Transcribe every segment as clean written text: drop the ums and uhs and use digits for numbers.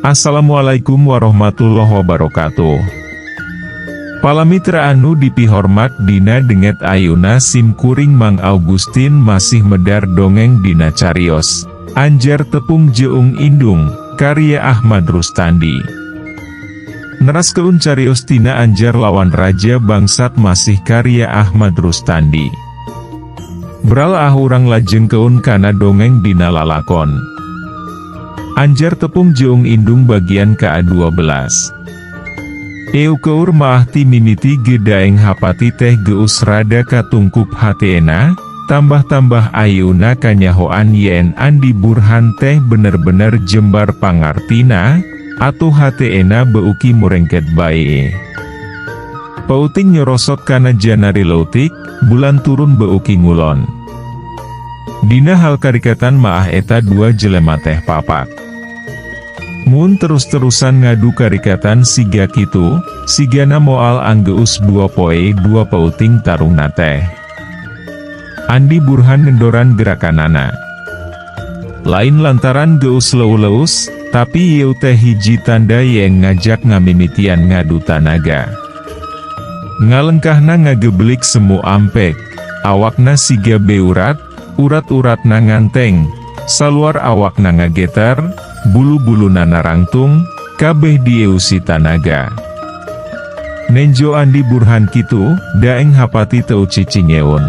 Assalamualaikum warahmatullahi wabarakatuh. Palamitra anu dipihormat, dina dinten ayeuna sim kuring Mang Augustin masih medar dongeng dina carios Anjar Tepung Jeung Indung karya Ahmad Rustandi. Neraskeun carios tina Anjar lawan Raja Bangsat, masih karya Ahmad Rustandi. Bral ah, urang lajengkeun kana dongeng dina lalakon Anjar Tepung Jeung Indung bagian ka-12. Eukeur maah ti mimiti ge Daeng Hapati teh geus rada katungkup hatena, tambah-tambah ayeuna kanyahoan yen Andi Burhan teh bener-bener jembar pangartina, atuh hatena beuki murengket bae. Peuting nyorosot kana janari leutik, bulan turun beuki ngulon. Dina hal karikatan maah eta dua jelema teh papak. Mun terus-terusan ngadu karikatan siga kitu, sigana moal anggeus 2 poe 2 peuting tarungna teh. Andi Burhan ngendoran gerakanana. Lain lantaran geus leuleus, tapi ieu teh hiji tanda yang ngajak ngamimitian ngadu tanaga. Ngalengkahna ngageblik semu ampek, awakna siga beurat, urat-uratna nganteng, saluar awakna ngageter, bulu-buluna narangtung, kabeh dieusi tanaga. Nenjo Andi Burhan kitu, Daeng Hapati teu cicingeun.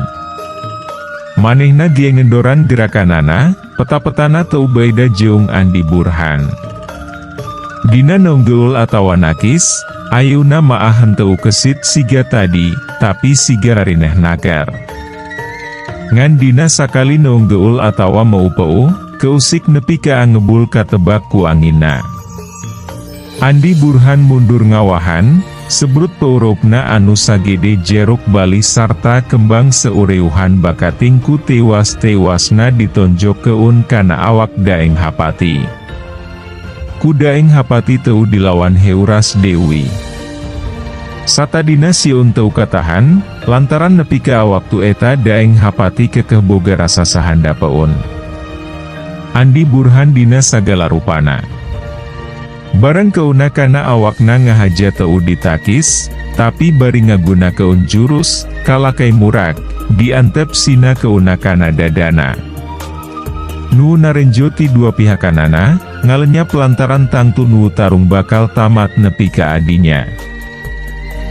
Manehna ge ngendoran gerakanana, peta-petana teu beda jeung Andi Burhan. Dina neunggeul atawa nakis, ayeuna maah henteu kesit siga tadi, tapi siga rarineh naker. Ngan dina sakali neunggeul atawa meupeuh, keusik nepi ka ngebul katebak ku anginna. Andi Burhan mundur ngawahan, sebrut peurupna anu sagede jeruk bali sarta kembang seureuhan bakating ku tewas-tewasna ditonjokkeun kana awak Daeng Hapati. Ku Daeng Hapati teu dilawan heuras deui. Satadina sieun teu katahan, lantaran nepi ka waktu eta Daeng Hapati kekeh boga rasa sahandapeun Andi Burhan dina sagala rupana. Barang keuna kana awakna ngahaja teu ditakis, tapi bari ngagunakeun jurus, kalakai murak, diantep sina keuna kana dadana. Nu narenjo ti dua pihakanana, ngalenyap lantaran tangtu nu tarung bakal tamat nepi ka adinya.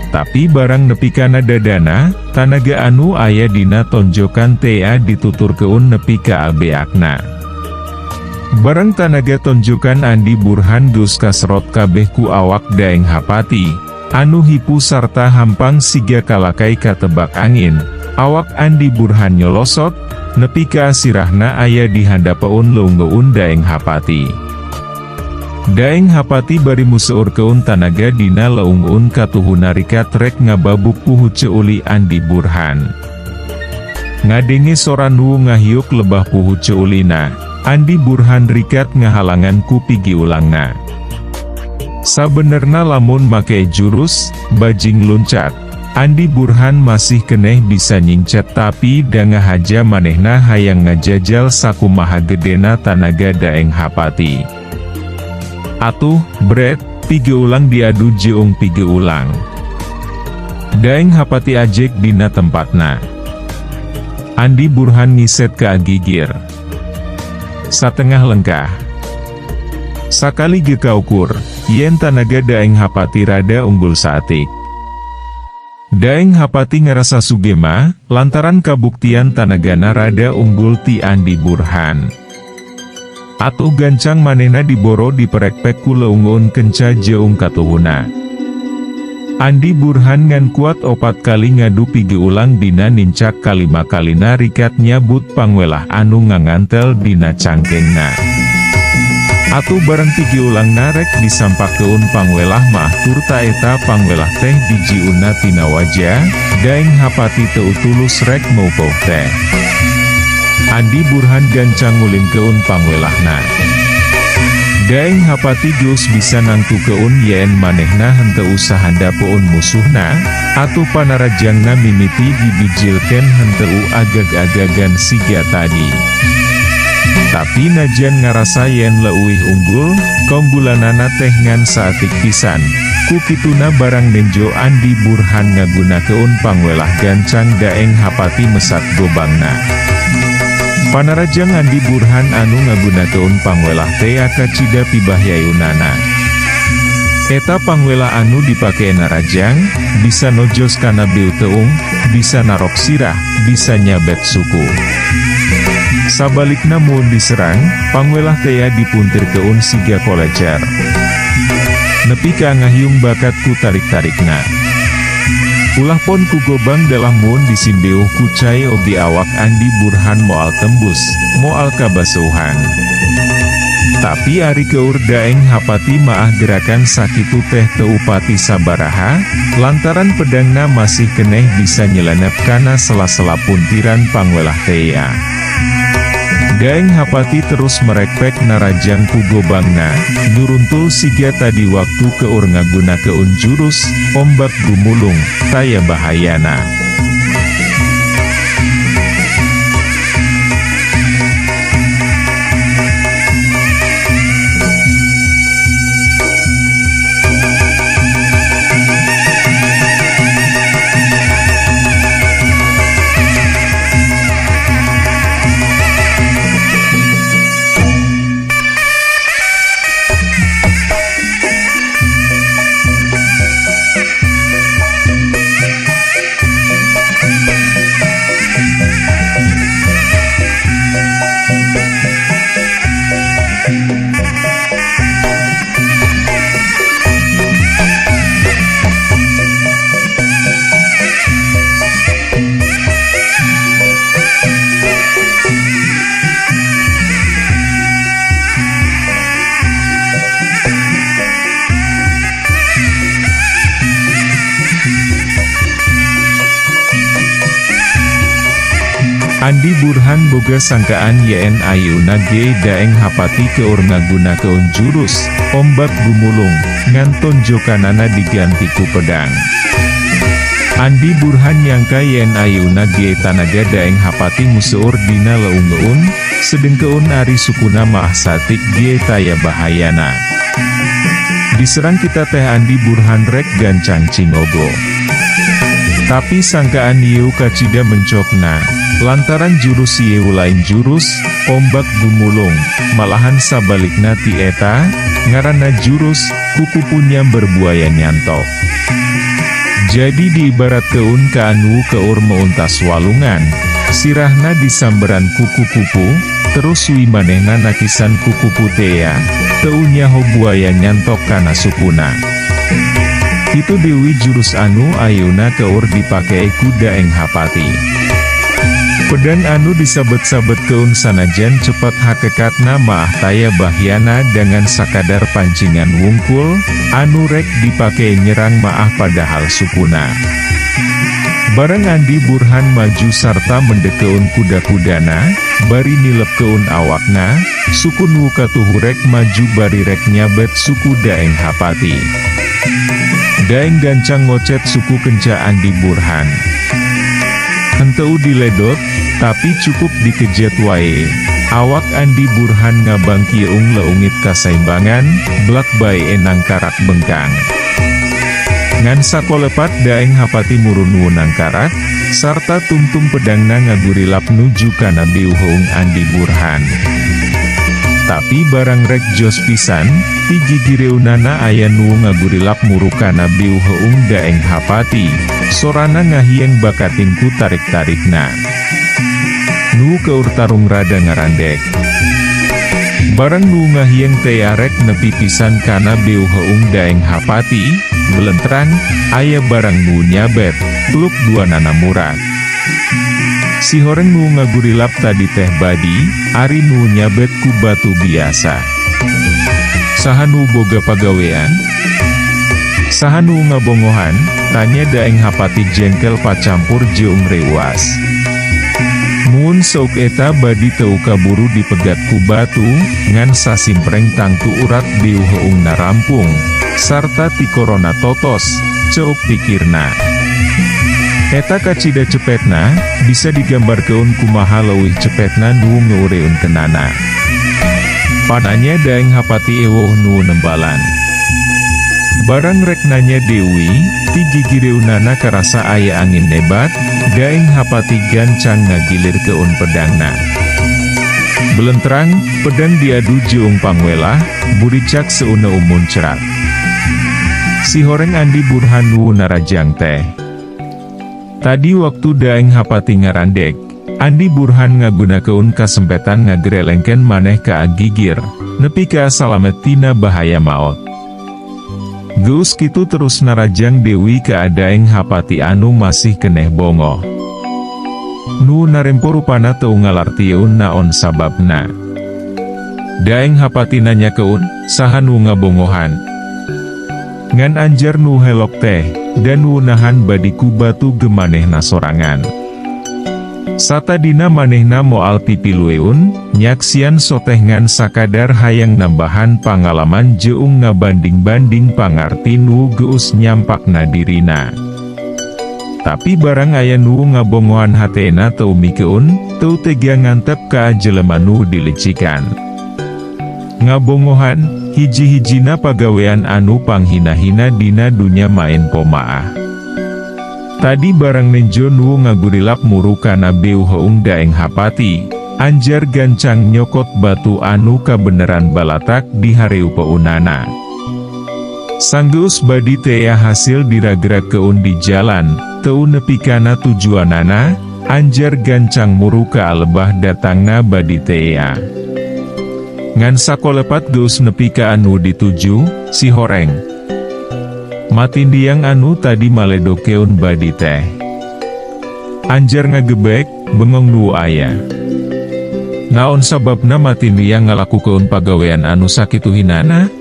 Tapi barang nepi kana dadana, tanaga anu aya dina tonjokan tea dituturkeun nepi ka beakna. Barang tanaga tonjokan Andi Burhan geus kaserot kabeh ku awak Daeng Hapati, anu hipu sarta hampang siga kalakai katebak angin, awak Andi Burhan nyolosot, nepi ka sirahna aya di handapeun leungeun Daeng Hapati. Daeng Hapati bari museurkeun tanaga dina leungeun katuhuna rikat rek ngababuk puhu ceuli Andi Burhan. Ngadenge sora nu ngahiuk lebah puhu ceulina, Andi Burhan rikat ngahalangan ku pigiulangna. Sabenerna lamun make jurus, bajing luncat, Andi Burhan masih keneh bisa nyincet, tapi da ngahaja manehna hayang ngajajal sakumaha gedena tanaga Daeng Hapati. Atuh, bret, pigeulang diadu jeung pigeulang. Daeng Hapati ajek dina tempatna. Andi Burhan ngiset ka gigir. Satengah lengkah. Sakali ge kaukur, yen tanaga Daeng Hapati rada unggul saatik. Daeng Hapati ngerasa sugema, lantaran kabuktian tanagana rada unggul ti Andi Burhan. Atuh gancang manehna diboro diperekpek ku leungeun kenca jeung katuhuna. Andi Burhan ngan kuat opat kali ngadu pigeulang, dina nincak kalima kalina rikat nyabut pangwelah anu ngangantel dina cangkengna. Atuh bareng pigeulang narek disampakkeun pangwelah mah turta eta pangwelah teh dijiunna tina waja, Daeng Hapati teu tulus rek meupeuh teh. Andi Burhan gancang ngulinkeun pangwelahna. Daeng Hapati geus bisa nangtukeun yen manehna henteu usah handapeun musuhna, atuh panarajangna mimiti dibijilkeun henteu agag-agagan siga tadi. Tapi najan ngarasa yen leuwih unggul, kaunggulanana teh ngan saeutik pisan. Ku kituna barang nenjo Andi Burhan ngagunakeun pangwelah gancang Daeng Hapati mesat gobangna. Panarajang Andi Burhan anu ngagunakeun pangwelah tea kacida pibahyayunana. Eta pangwelah anu dipake narajang, bisa nojos kana beuteung, bisa narok sirah, bisa nyabet suku. Sabalikna mun diserang, pangwelah tea dipuntirkeun siga kolecer. Nepi ka ngahiung bakat ku tarik-tarikna. Ulah pon ku gobang dalah mun disimbeuh ku cai oge awak Andi Burhan moal tembus, moal kabaseuhan. Tapi ari keur Daeng Hapati maah gerakan sakitu teh teu pati sabaraha, lantaran pedangna masih keneh bisa nyelenep kana sela-sela puntiran pangwelah tea. Daeng Hapati terus merekpek narajang ku gobangna, nyuruntul siga tadi waktu keur ngagunakeun jurus, ombak gumulung, taya bahayana. Andi Burhan boga sangkaan yen ayeuna ge Daeng Hapati keur ngagunakeun jurus, ombak gumulung, ngan tonjokanana diganti ku pedang. Andi Burhan nyangka yen ayeuna ge tanaga Daeng Hapati museuur dina leungeun, sedengkeun ari sukuna maah satik ge taya bahayana. Diserang kita teh Andi Burhan rek gancang cingogo. Tapi sangkaan ieu kacida mencokna, lantaran jurus ieu lain jurus, ombak gumulung, malahan sabalikna ti eta, ngaranna jurus, kukupu nyamber buaya nyantok. Jadi diibaratkeun ka anu keur meuntas walungan, sirahna disamberan kuku-kupu, terus wi manehna nakisan kukupu tea, teu nyaho buaya nyantok kana sukuna. Kitu deui jurus anu ayeuna keur dipake ku Daeng Hapati. Pedang anu disabet-sabetkeun sanajan cepet hakekatna maah taya bahyana dengan sakadar pancingan wungkul, anu rek dipake nyerang maah padahal sukuna. Bareng Andi Burhan maju sarta mendekeun kuda-kudana, bari nilepkeun awakna, suku nu katuhu rek maju bari rek nyabet suku Daeng Hapati. Daeng gancang ngocet suku kenca Andi Burhan. Henteu diledot, tapi cukup dikejet wae. Awak Andi Burhan ngabangkieung leungit kasaimbangan, blak bae nangkarak bengkang. Ngan sakolepat Daeng Hapati murunu nangkarak, sarta tungtung pedangna ngagurilap nuju kana beuheung Andi Burhan. Tapi barang rek jos pisan, ti gigireunana aya nu ngagurilap murukana beuheung Daeng Hapati, sorana ngahieng bakating ku tarik-tarikna. Nu keur tarung rada ngarandek. Barang nu ngahieng teh arek nepi pisan kana beuheung Daeng Hapati, belentrang, aya barang nu nyabet, peluk dua nana murah. Si horeng nu ngagurilap tadi teh badi, ari nu nyabet ku batu biasa. Saha nu boga pagawean? Saha nu ngabongohan? Tanya Daeng Hapati jengkel pacampur jeung reuas. Mun sauk eta badi teu kaburu dipegat ku batu, ngan sasimpreng tangtu urat beuheungna rampung, sarta ti korona totos, ceuk pikirna. Eta kacida cepetna, bisa digambarkeun kumaha leuwih cepetna nu ngeureunkeunana. Pananya Daeng Hapati eweuh nu nembalan. Barang rek nanya Dewi, ti gigireunana karasa aya angin nebat, Daeng Hapati gancang ngagilirkeun pedangna. Belentrang, pedang diadu jeung pangwelah, buricak seuna muncrat. Si horeng Andi Burhan nu narajang teh. Tadi waktu Daeng Hapati ngarandeg, Andi Burhan ngagunakeun kasempetan ngagerelengken maneh ka gigir, nepi ka salamet tina bahaya maot. Geus kitu terus narajang Dewi ka Daeng Hapati anu masih keneh bongoh. Nu narempo rupana teu ngalartieun naon sababna. Daeng Hapati nanyakeun, saha nu ngabongohan? Ngan Anjar nu helok teh, dan nu nahan badi ku batu ge manehna sorangan. Satadina manehna moal pipilueun, nyaksian soteh ngan sakadar hayang nambahan pangalaman jeung ngabanding-banding pangarti nu geus nyampakna dirina. Tapi barang aya nu ngabongohan hatena teu mikeun, teu tega ngantep ka jelema nu dilicikan. Ngabongohan, hiji-hijina pagawean anu panghina-hina dina dunya maen pomaah. Tadi barang nenjo nu ngagurilap muru kana beuheung Daeng Hapati, Anjar gancang nyokot batu anu kabeneran balatak di hareupeunana. Sanggeus badi tea hasil diragragkeun di jalan, teu nepi kana tujuanana, Anjar gancang muru ka alebah datangna badi tea. Ngan sakolepat geus nepi ka anu dituju, si horeng. Matindiang anu tadi maledokeun badi teh. Anjar ngagebek, bengong nu aya. Naon sababna Matindiang ngalakukeun pagawean anu sakitu hinana?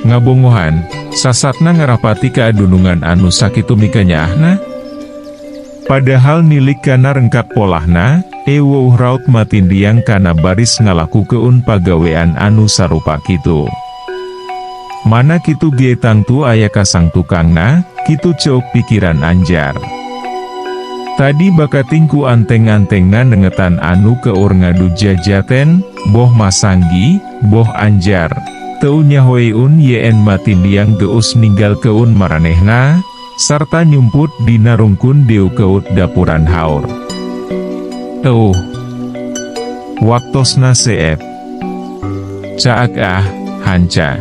Ngabongohan, sasatna ngarapati kaadunungan anu sakitu mikanyaahna? Padahal nilik kana rengkak polahna, eweuh raut Matindiang kana baris ngalakukeun pagawean anu sarupa kitu. Mana kitu ge tangtu aya kasang tukangna, kitu ceuk pikiran Anjar. Tadi bakating ku anteng-antengna nengetan anu keur ngadu jajaten, boh Masanggi, boh Anjar. Teu nyahoeun yen Matindiang geus ninggalkeun maranehna, sarta nyumput dina rungkun deukeut dapuran haur. Euh. Waktosna seep. Caag ah, hanca.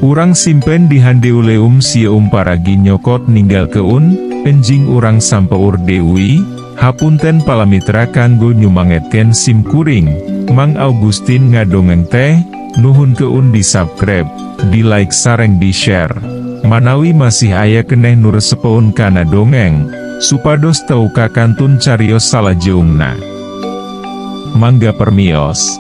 Urang simpen di handeuleum sieum paragi nyokot ninggalkeun, enjing urang sampeur deui, hapunten palamitra kanggo nyumangetkeun sim kuring, Mang Augustin ngadongeng teh, nuhunkeun di subscribe, di like sareng di share. Manawi masih aya keneh nu resepeun kana dongeng, supados teu kakantun carios salajeungna. Mangga permios.